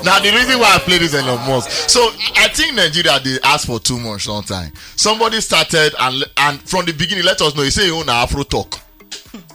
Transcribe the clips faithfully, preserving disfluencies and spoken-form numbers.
Now the reason why I play this Elon Musk. So I think Nigeria dey ask for too much sometimes. Somebody started and and from the beginning let us know. He say he own na Afro talk.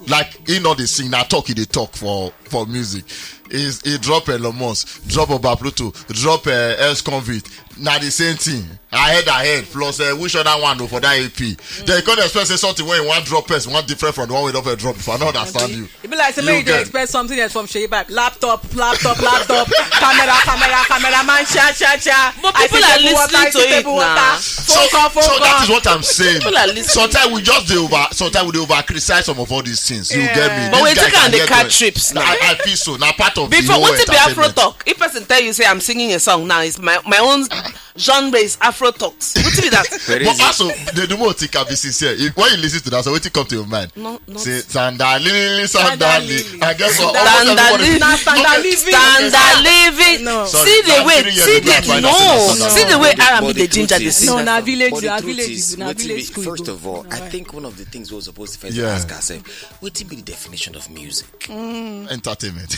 Like he no dey sing, na talk he dey talk for for music. He he drop Elon Musk, drop Oba Pluto, drop uh, ex convict. Na the same thing. Ahead ahead plus uh, which other one o for that A P. Then you come dey expect say something wey you wan drop first wan different from the one wey you don first drop before. I no understand you. E be like say You make you dey get- expect something else from Seyi Vibes. Laptop, laptop, laptop, camera, camera, cameraman, cha cha cha. But I people see are table water, listening I to see it table now. Water. So, Phone call, phone so call. That is what I'm saying. People are listening. Sometimes we just dey over. Sometimes we dey over criticize some of all these things. You get me? But This we guy take am can dey get catch to- trips now. I, I feel so. Na part of Before, the whole wetin be Afro entertainment. Talk? If person tell you say I'm singing a song now, it's my my own genre is Afro Talks. Wetin be that? Very But easy. Also, the the more think I be sincere. If when you listen to that song, wetin come to your mind? No, no. Say Sandali, Sandali. Sandali. I guess what? Sandali. Na Sandali. Sandali. No. Sorry, See the na way, three years see ago I the find out say na no, Sandali. see the way R and B But dey the ginger truth the is- No, singer. na village, But the na truth village, is, na wetin village be- school. First Go. of all, I think one of the things we were supposed to first Yeah. ask ourselves, wetin be the definition of music? Entertainment.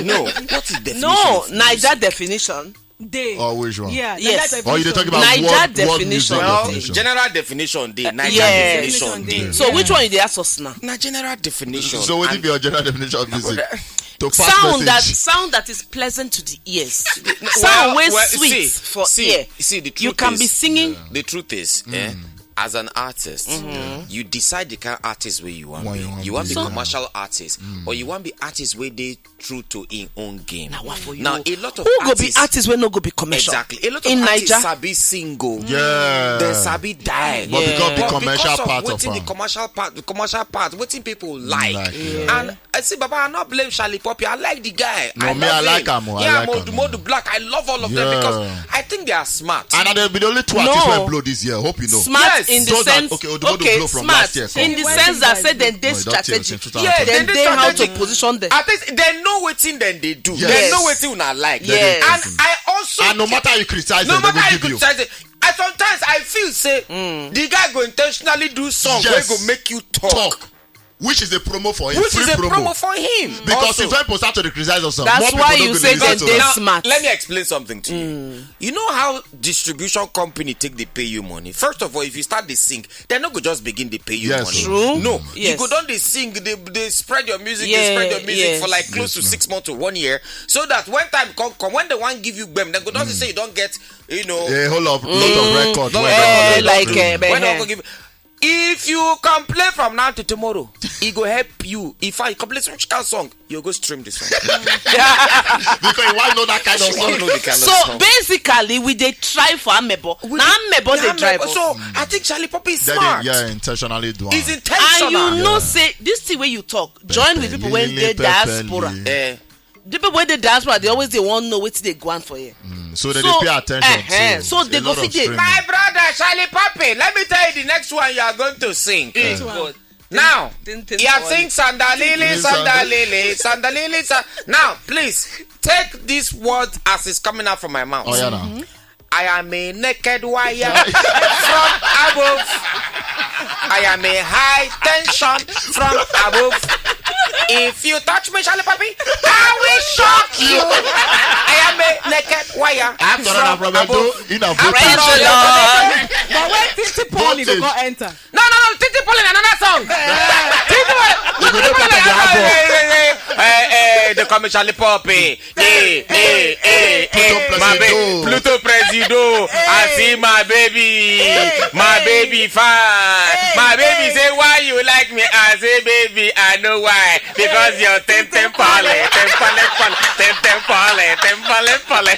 No, what is definition No, of Naija music? Definition. Day. Or which one? Yeah. Yes. Naija Or you dey talk definition. about Naija world, world music definition. Well, definition. General definition dey. Naija Yes. Definition dey. So which one you dey ask us now? Na general definition. So what And if your general definition of music? To pass Sound that message. Sound that is pleasant to the ears. Well, Sound wey well, sweet see, for see, ear. see, the You truth can is- be singing. The truth is, eh, as an artist, you decide the kind of artist where you want Why be. you want You want be. be commercial artist, or you want be artist where they true to in own game. Na wa for you. Now a lot of Who go be artists, artist wey no go be commercial? Exactly. A lot of In artists Naija? Sabi single. Yeah. They sabi die. But because Yeah. the commercial because part of of wetin the am. Commercial part, the commercial part, wetin people like. Like, And I see, Baba, I not blame Charlie Poppy. I like the guy. No, I me, love I like him. am, I Yeah, like I'm am. Odumodu Black. I love all of them Yeah. Because I think they are smart. And they be the only two No. artists wey blow this year. Hope you know. Smart Yes. in the Those that- sense. Okay, Odumodu Okay, blow from smart last year. Come. In the When sense that you say guys dem dey No, you don't tell strategic. us in two Yeah, thousand twenty. Dem they dey how to strategic. Position them. At least they know wetin dem dey do. Yes. They know wetin una like. Yes. And I also And no matter how you criticize no them, they matter how go you give you. Criticize it. I sometimes I feel say the guy go intentionally do song Yes. wey go make you talk. Talk, which is a promo for him. Which Free is a promo. Promo for him. Because Also. If I post out to the criticize of some, That's more people why don't you go say listen dem to dey them. Now, smart. Let me explain something to you. You know how distribution company take dey pay you money. First of all, if you start dey sing, dem no go just begin dey pay you Yes. money. True. No, Yes. You go don dey sing, dey dey spread your music, Yeah, dey spread your music yes. for like close to six months to one year, so that when time come come, when the one give you gbem, dem go don say you don get, you know. A whole lot, lot of record. No, Wey Eh, don like, do. eh, When eh. dem go give. If you complain from now to tomorrow, e go help you. If I complain which kind of song, you go stream this song. Because why know that kind of You wan song? know the kind So of song. Basically, we dey try for amebo. Na amebo dey drive us. So I think Charlie Poppy is They smart. dey, yeah, intentionally do am. It's intentional. And you know say this thing wey you talk join with people wey dey diaspora. Eh, The people wey dey diaspora dey always dey wan know wetin dey go on for here. So they dey pay attention Eh, eh, to so they a go lot fit of dey- streaming. My brother Charlie Poppy, let me tell you the next one you are going to sing. Good. Now, Tin, tin, you are tin. Sing Sandalili, Sandalili. Sandalili, Sandalili. Sa- now, please take this word as it's coming out from my mouth. Oh yeah, now. I am a naked wire from above. I am a high tension from above. If you touch me, Charlie Poppy, I will shock you. I am a naked wire I have to run from above. Edo in a Praise the Lord. But when Titi Paul go Voltage. Go enter. No, no, no, Titi Paul in another song. Titi Paul. You go dey part of the album. Eh, eh, eh, they call me Charlie Poppy. Hey, hey, hey, hey, Pluto my baby, Presido. Pluto Presido. I see my baby, my baby fine. My baby say, "Why you like me?" I say, "Baby, I know why. Because you're tem tem pale, tem pale pale, tem tem pale, tem pale pale."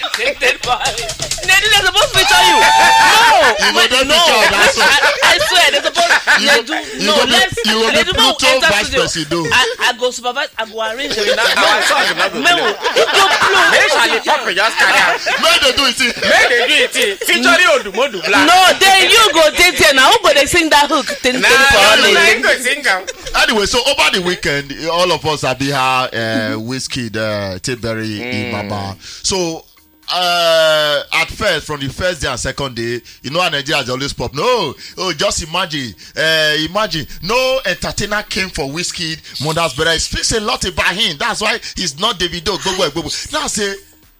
Nedu, they supposed to feature you. No, You go dey no. feature that song. I, I swear, they supposed. You Nedu, go- you no, go be let's. Pluto Nedu, vice no, enter presido. Studio. I, I go supervise. I go arrange everything. Now, our song, not go Memo, play. you go blow. Make Charlie Poppy just carry out. Make they do it. See. Make they do it. See. Featuring Odumodu Black. No, then you go dey there now. Who go dey sing that hook? Tin, tin, Nah, for no, me. no, you go sing am. Anyway, so over the weekend, all of us have been how uh, Wizkid uh, take bury him mama. So Uh, at first, from the first day and second day, you know how Nigeria dey always pop. No, oh, just imagine, uh, imagine. No entertainer came for Wizkid mother's burial. It speaks a lot about him. That's why he's not Davido. Gbogbo ẹ, gbogbo. Now say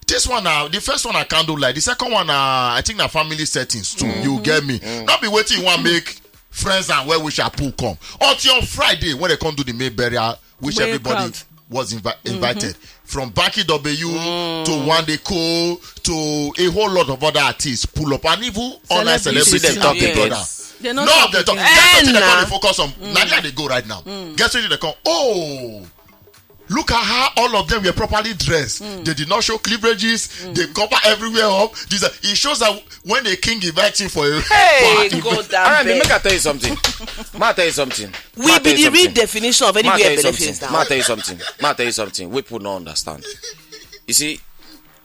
this one now, the first one na candlelight, the second one na, I think, na family settings too. You get me? Not be wetin you wan make friends and well wisher pull come until on Friday when they come do the main burial, which Where everybody crowd. Was invi- invited, from Banky W to Wande Coal to a whole lot of other artists pull up, and even online Celebrities. celebrities See them talk and Big again. Brother. They no No, talk they talk. again. Guess what Eh, they nah. come dey focus on? Na there they go right now. Guess what they come? Oh, look at how all of them were properly dressed. They did not show cleavages. They cover everywhere up. This, uh, it shows that when a king invites you for a Hey, for a- God, All right, abeg. Make I tell you something. Ma tell you something. We be the real definition of Ma tell anywhere you belle something. face down. Ma tell you something. Ma tell you something. We people don't understand. You see,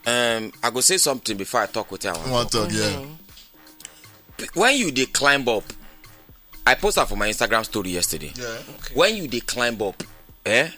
um, I go say something before I talk with you. One talk, yeah. When you dey climb up, I post that for my Instagram story yesterday. Yeah. When you dey climb up, eh?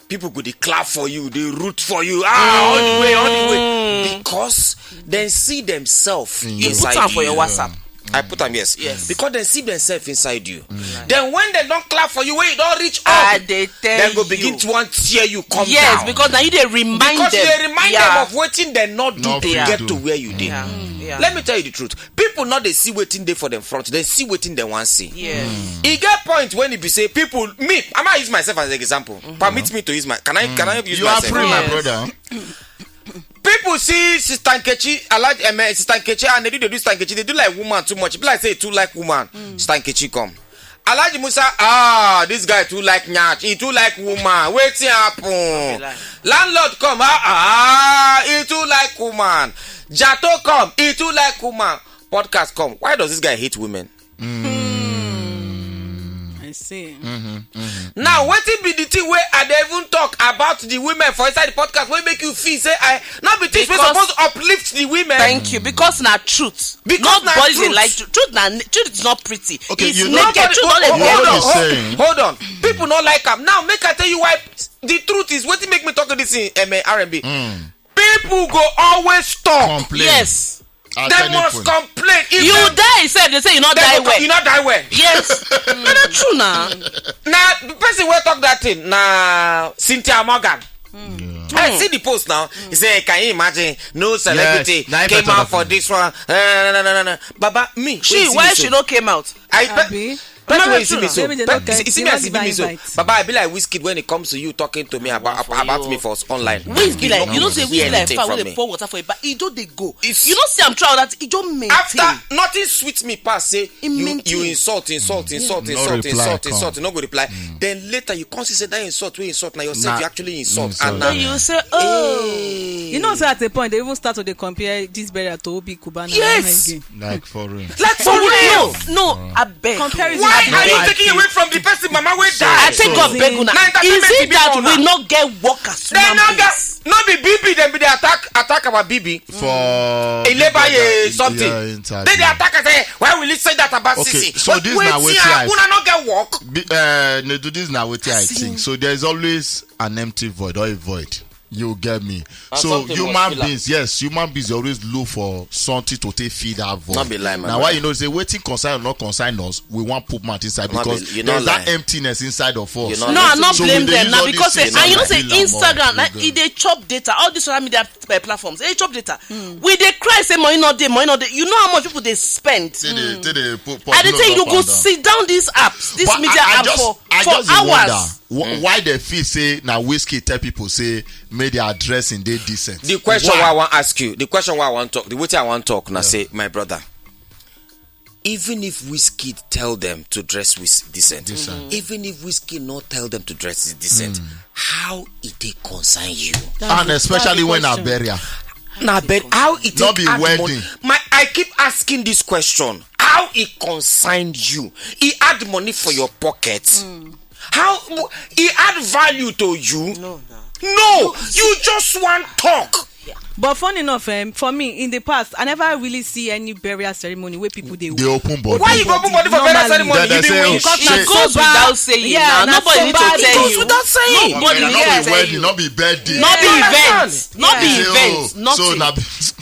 People go dey clap for you, they root for you. Ah, all the way, all the way. Because they see themselves You inside put am for your you. WhatsApp. I put am, yes. Yes. Because they see themselves inside you. Then when they don't clap for you, when you don't reach I up, dey tell then go you. Begin to want tear you come Yes, down. Because now you dey remind Because them. you dey remind Yeah. Them of wetin they not do Not to fit get do. To where you dey. Yeah. Yeah. Let me tell you the truth. People not they see wetin dey for them front. They see wetin they want see. Yes. E get point when e be say people, me, I might use myself as an example. Permit me to use my. Can I? Can I use You are myself? free, my Yes. brother. People see Sister Nkechi, Alhaji, um, Sister Nkechi, and they do they do Sister Nkechi. They do like woman too much. Be like say e too like woman. Sister Nkechi come. Alhaji Musa, ah, this guy too like nyach. He too like woman. Wetin happen? Lie. Landlord come, ah, ah, he too like woman. Jato come, he too like woman. Podcast come. Why does this guy hate women? I see. Now, wetin be the thing wey I dey even talk about the women for inside the podcast wey make you feel say I not be things wey Because- suppose uplift the women? Thank you. Because na truth. Because na Nobody truth. Dey like truth. Truth na truth is not pretty. Okay, It's you naked. Nobody- Truth don dey what tell you us. saying? Hold on, hold on. People no like am. Now, make I tell you why. The truth is, wetin make me talk this thing, M A R M B. People go always talk. Complain. Yes. At They any must point. Complain. If You dem- die sef. They say you not dem die go- well. You not die well. Yes. No, no, true na. Now, the person wey talk that thing na Cynthia Morgan. I see the post now. He say, "Can you imagine? No celebrity Yes, na him came talk out for that this one." Eh, no, no, no, no, no. Baba, me. She wey why me she so. No came out? I Abi? Person No, wey no, see no. Me so. Maybe they no Pe- get- see, see they me no as you give be me her so. Invite. Baba, I be like Wizkid when it comes to you talking to me about about me for online. Wizkid be like, you know say Hear Wizkid like anything fire from wey me. dey pour water for a bag. E just dey go. It's- You no see am try that. E just maintain. After nothing sweet me pass say He you maintain. You insult, insult, insult, No insult, reply insult, come. Insult. No go reply. Then later you come see say that insult, we insult now yourself. Nah. You actually insult. Insult. And Then now, you say, oh. You know, say at a point they even start to dey compare this burial to Obi Cubana. Yes. Again. Like for real. like For real? No, I beg. Comparison. Why is are you not- taking away from the person, Mama? Wey I die? Take God beg una. Na entertainment Is it be that una. We no get work as Then human no beings? get no be B B. Then be dey attack attack our B B. For He labor yeah, something. Yeah, interview. Then they attack and say, "Why will you say that about Okay, Sisi?" so this na wetin I- Una no get work. Be- uh, Nedu, this na wetin I think. So there's always an empty void or a void. You get me? And So something human must fill am. Beings, yes, human beings always look for something to take feed that void. No be lie, my Now why brother. You know say wetin concern or not concern us, we wan put mouth inside No be- because you no there's that lie. Emptiness inside of us. You no No, lie. I not So we blame dey them use now all because this say, thing and you know like say feel am Instagram, up, like you e dey chop data. All these social media uh, platforms, e dey chop data. We dey cry say money no dey, money no dey. You know how much people dey spend? Say they, say they put I dey pop tell you, you up go and down. Sit down these apps, this But media I, I app just, for I for just dey hours. Wonder, wh- why they feel say na Wizkid tell people say make their dressing dey decent. The question Why? Why I want ask you, the question why I want talk, the wetin I want talk now say, my brother, even if Wizkid tell them to dress with decent, Decent. Even if Wizkid not tell them to dress decent, how it dey concern you? And especially when na That's the burial. Now, but how it Not take be add wedding. Money? My, I keep asking this question: how it concern you? He add money for your pocket. How he add value to you? No, no. No, you just want talk. But funny enough, um, for me, in the past, I never really see any burial ceremony where people they They open body. Why you go put body for burial Normally. ceremony? Then You they dey say, wish. oh, It say- goes without saying. Yeah, Now na nobody so need to bad. tell It goes you. without saying. Nobody Okay, need not to be tell wedding, you. not be birthday. Not be You events. understand? Not be Yeah. Say, oh, events. so Nothing. na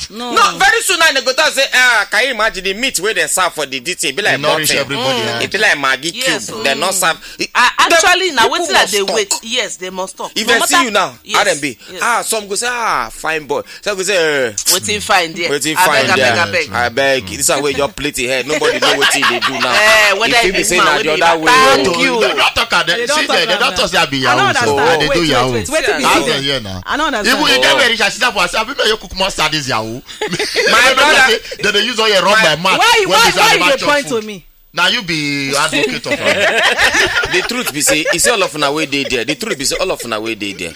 No, very soon now they go talk say, ah, can you imagine the meat where they serve for the D T? It be like They nourish nothing. everybody. Mm. eh? It be like Maggi Yes, cube. mm. They not serve. Ah, The actually, now people wetin I must dey talk. Wait. Yes, they must talk. If No they see matter- you now, yes, R M B, yes. Ah, some go say, ah, fine boy. Some go say, eh, Wetin fine there? Wetin Abeg, fine abeg, there? Abeg. Abeg, this is where your plate head. Nobody know wetin they do now. Eh, whether If e you be be say woman, na wey the be other man. way. Thank you. They don't talk at They them. don't See, talk they, they about don't that. talk say I be I don't Yahoo. understand. So I dey Wait, do wait, Yahoo. wait, wait, Yeah. wait. Ask them here now. I don't understand. Even if they very, I sit up and say, I be you cook more studies Yahoo. My Why brother you- say, then they use all your rub my mouth. Why When why this why are you never dey chop point food. To me? Now you be advocate of am. The truth be say, you see all of una wey dey there. The truth be say all of una wey dey there.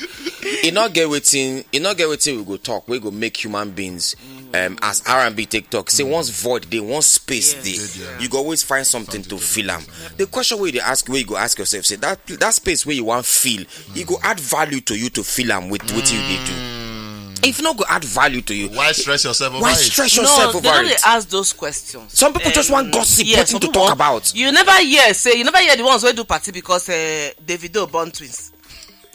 E no get wetin, e no get wetin we go talk wey go make human beings, um, as R and B take talk. Say once void dey, once space Yes. dey, Dey there. you go always find something to fill am. The question wey you dey ask, wey you go ask yourself, say that that space where you want fill, e go add value to you to fill am with wetin you dey do. If no go add value to you, Why stress yourself over why it? Stress No, yourself they over don't dey it? Ask those questions. Some people just Um, want gossip, yes, wetin some to people talk want- about. You never hear say you never hear the ones wey do party because uh, Davido born twins.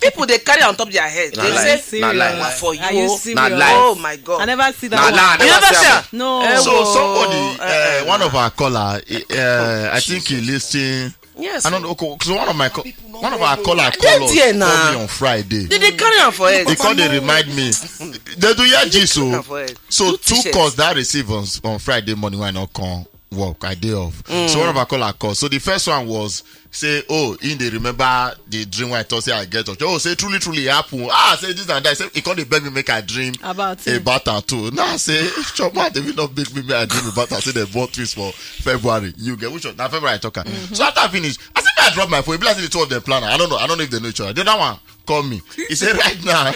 People dey carry on top their head. Na They lie. Say, Na lie. "Na for you." Are you Oh. serious? Na lie. Oh my God. I never see that Na one. lie. I You never never see see am. am? No. Eh, So oh, somebody, eh, uh, one of our caller, uh, I think he listened. Yes. I don't know. Okay, so one of my co- one of our caller Dey called us there now. Called me on Friday. Did they carry am for head? He called, they remind me. They do hear Jesus. So, Am for head. So Two two t-shirts. calls that I received on, on Friday morning when I not come work, I day off. So one of our caller called. So the first one was say, oh, in they remember the dream when I thought say I get. Oh, say truly, truly it happen. Ah, say this and that. Say he called, they beg me make I dream About it. About am too. Now I say, Choma, they will not make me make I dream about am. Say they bought twins for February. You get which one? Now February I talk am. So after I finish, I say, I drop my phone. If like say the two of them plan am. I don't know. I don't know if they know each other. The other one call me. He say right now,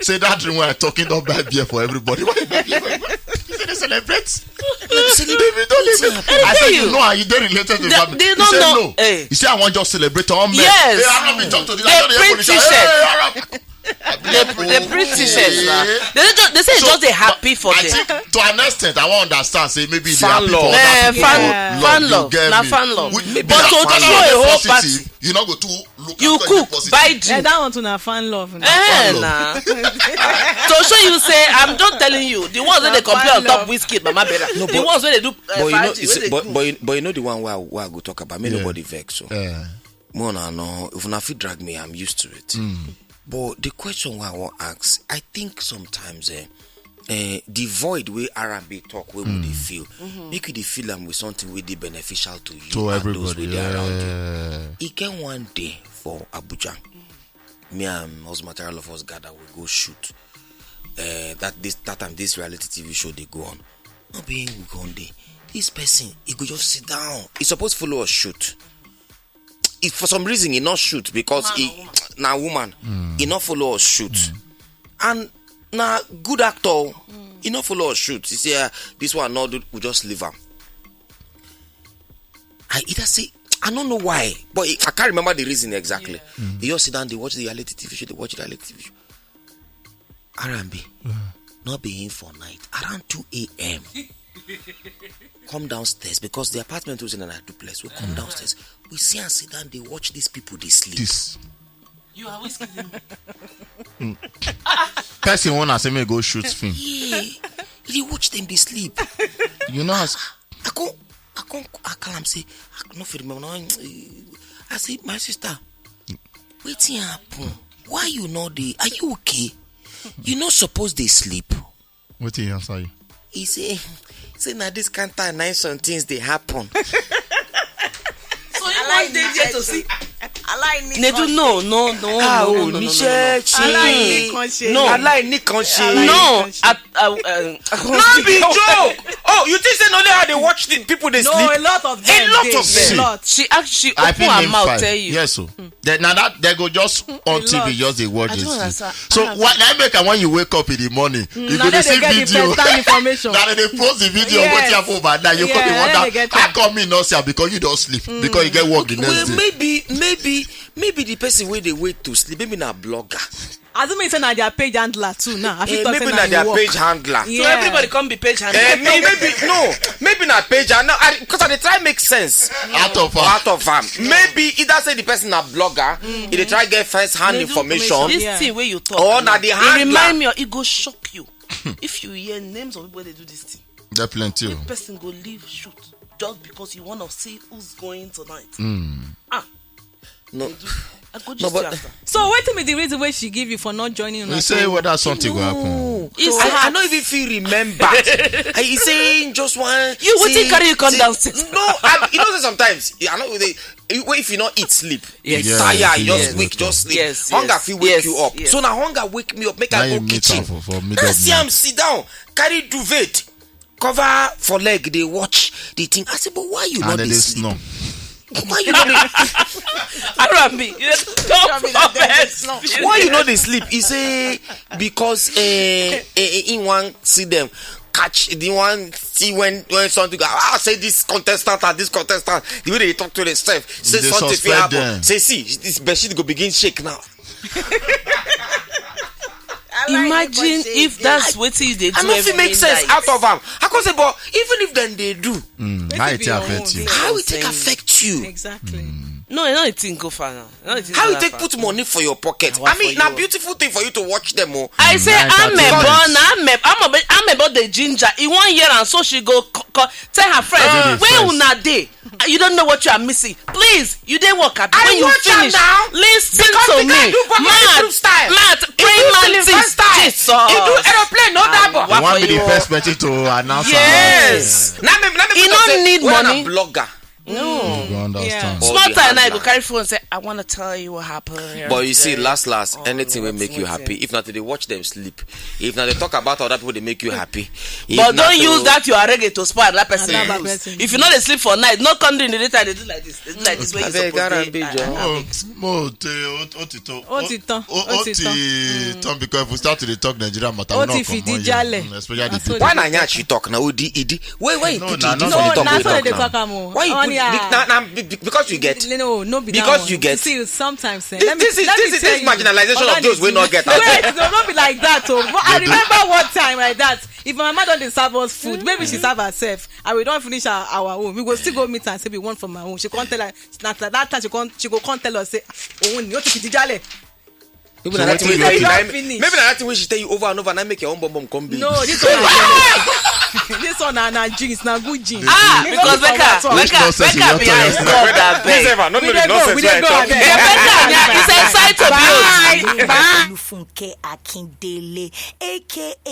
say that dream when I talking don't buy beer for everybody. Why you buy beer for everybody? He say they celebrate. They don't live. I say you know, are you dey related to the They- family? they He don't say know. No. Eh. He say I want just celebrate on me. Yes. Hey, Arab, me talk to this. They I don't print finish. T-shirt. Hey, Arab. They, they print T-shirts now. They, just, they say it's So, just they happy but for I them. Think to an extent, I won't understand. Say maybe they Fan happy love. for other Eh, people. fan, Love, fan you love. Get Na me. Fan love. With- But because to fan show love a dey whole positive, party. You not go too look You after cook, positive. Buy Eh, drink. That one too na fan love. Na. Eh, Fan na. To show you say, I'm just telling you, the ones that they complain on top Wizkid, Mama Bera, the but- ones where they do uh, But you know, fighting, it's- where they but, do. But, you- but you know the one where I, where I go talk about. Me Yeah. Nobody vex. So. Yeah. More na no. If una fit drag me, I'm used to it. But the question where I want ask, I think sometimes eh, eh, the void where R and B talk where we dey feel, make you dey feel am with something wey dey beneficial to you To and those everybody. wey dey around you. Yeah. E get one day for Abuja. Me and Osmatara, all of us gather, we go shoot. Uh, that this that time this reality T V show they go on. Not being one day, this person he go just sit down. He supposed follow us shoot. If for some reason he not shoot because he na woman, he not follow us shoot. And na good actor, he not follow us shoot. He say ah, this one not do, we just leave him. I either say I don't know why, but I can't remember the reason exactly. He just sit down, they watch the reality T V show, they watch the reality T V show. R and B, not be in for night around two a.m. Come downstairs because the apartment was in an duplex. We come downstairs, we see and sit down, they watch these people, they sleep. This You are always kidding. Person wanna say me go shoot film. Yeah, they watch them, they sleep. You know as I come, I come, I call am say, I no fit remember. No, I say, my sister, wetin happen? Why you no dey? Are you okay? You no suppose dey sleep. Wetin he answer you? He say, say na this kind time na some things dey happen. So you one day there to see. Aláìní Nedu, no, no, no, Ah, no, oh, no, no, no, no. níṣẹ́ ṣe. Aláìní kan ṣe. No. Aláìní Aláìní No, kan ṣe. I, I, uh, No be joke. Oh, you think say na only how they watch the people they No, sleep? a lot of them. A lot dey, of them. A lot. She act, she I open feel her name mouth, five. Tell you. Yes, so then now that they go just on A T V, lot. just they watch I this. don't Thing. Understand. So what? Now make am when you wake up in the morning, you Now go they dey see get the video. first hand information. Now they post the video. Yes. What happen overnight? You come Yeah, dey now wonder they get how am. Come me not see am because you don't sleep because you get work the next Well, day. Maybe, maybe, maybe the person wey dey wait to sleep, maybe na blogger. As e mean say na their page handler too now. I fit Eh, talk maybe say na you their work. page handler. So Yeah. everybody come be page handler. Eh, no, maybe no, maybe na page handler. I, because I dey try make sense Out of her. out of am. Maybe either say the person na blogger, e dey try get first hand Dey do information, information. This Yeah. thing wey you talk. or na now, the e handler. Remind me, e go shock you if you hear names of people wey dey do this thing. There plenty. Oh. Person go leave shoot just because you wanna see who's going tonight. Ah, No, I go no, just but after. So wetin be the reason wey she give you for not joining una? We say whether something will happen. No. It's I, I hard. No even feel remember. I say just one. You wetin see- carry you come see- downstairs? No, I, you know say sometimes I know they. If you not eat, sleep. Yes. Yeah, Tired, yeah, you just yeah, wake, yeah. Just sleep. Yes, Hunger yes, fit wake yes, you up. Yes. So now hunger wake me up, make Now I you go meet kitchen. Her for, for middle I of see the am night. Sit down, carry duvet, cover for leg, dey watch the thing. I say, but why you And not then dey they sleep? snore. Why you not dey Arambi, you dey talk for best. Why you not dey sleep? He say because eh, eh, eh, he wan see them catch the one see when when something go, ah, say this contestant and this contestant, the way they talk to themselves, say They something fit suspect happen. Them. Say see, this bedsheet go begin shake now. Imagine if that's wetin you dey do. I no fit Every make sense night. Out of am. I come say, but even if then they do, Mm, Wetin how be it your affect own? You? Yeah. How it take Same. Affect you? Exactly. No, you know the thing go far now. You know the thing How go you take far. Put money for your pocket? What I mean, for na you? Beautiful thing for you to watch them. Oh. I say Nine thirty amebo minutes. Na amebo amebo dey ginger. E wan hear am, so she go co- co- tell her friend, Ah. "Where First. Una dey? You don't know what you are missing. Please, you dey work abi? I When you watch am finish, now. Listen Because to the guy me. do Bola Mad, Group style. mad, He praying do mantis. Sylvester style. Jesus. He do aeroplane, no Ah, double. what One for be the you? First person to announce. Yes. Now me, now me He talk no say, need when money. A blogger. You go understand. Oh, Small the time now, I go handler. Carry phone and say, "I want to tell you what happened." But you see, yesterday." Last last, Oh, anything will what's make you waiting? Happy. If not, they watch them sleep. If not, they talk about other people, they make you happy. If But not don't use to- That your reggae to spoil another person. Another Use. Person. If you know they sleep for night, not come during the daytime. They do like this. They do like this. When you Abeg, suppose Arambi, dey- Joe. Oh, mo te o- o ti tán. Ó ti tán, O- ó ti tán. O ti tán, because if we start to dey talk Nigeria matter, Ó we ti not come fìdí on jálẹ̀. here. Mm, especially the That's what people. Why na yan she talk now? Odi, idi. Wait, wait. No, Put na it. This not one the talk Na we so they talk dey now. Talk am o. Why you On put air. be- na, na, be- be- because you get No, no be Because that you one. Get You see, sometimes eh, This- let me- this is- let this me is- tell this you, marginalization of Oga those wey Didi. no get. Wait, no, no be like that o. But I remember one time like that. If my mama don dey serve us food, maybe she serve herself, and we don finish our, our own, we go still go meet and say we want for my own. She come tell her, na that time she come, she go come tell us say, "Òun ni ó ti fìdí jálẹ̀." Maybe So na that wetin thing you wey do? you Don tell- finish. Maybe na that thing wey she tell you over and over na make your own bum bum come big. No, this one na jeans. This one na, na jeans, na good jeans. Ah, No because be for Becca, what? Which Becca, nonsense Becca you behind don God, tell abeg. This ever, no We be dey go, nonsense we wey dey I go, talk. abeg. Yeah, Becca, yeah, it's a sight of beauty. Bye, bye. Olufunke Akindele, A K A